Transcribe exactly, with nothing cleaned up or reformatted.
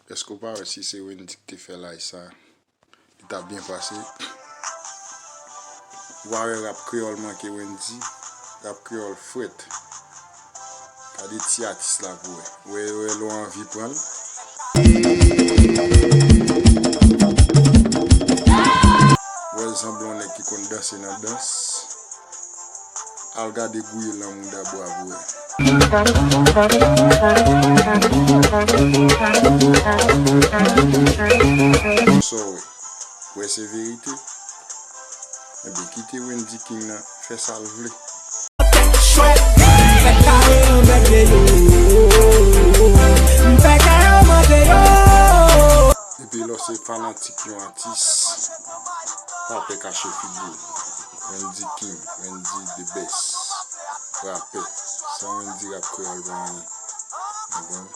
Èske w pa wè si se Wendyy ki te fè live sa, li t ap byen pase? Ou pa wè rap kreyòl manke Wendyy? Rap kreyòl frèt. Gade ti atis la pou wè. Wè, wè, lè w anvi pran l. Wè, l sanble yon nèg ki konn danse nan dans. Al gade gouye lan mouda bwa pou wè. Sa w wè? Wè se verite? Ebyen, kite Wendyy King nan fè sa l vle. Epi lè w se fanatik yon atis, pa pè kache figi w. Wendyy King, Wendyy the best rapè. San Wendyy rap kreyòl pa anyen. Konprann?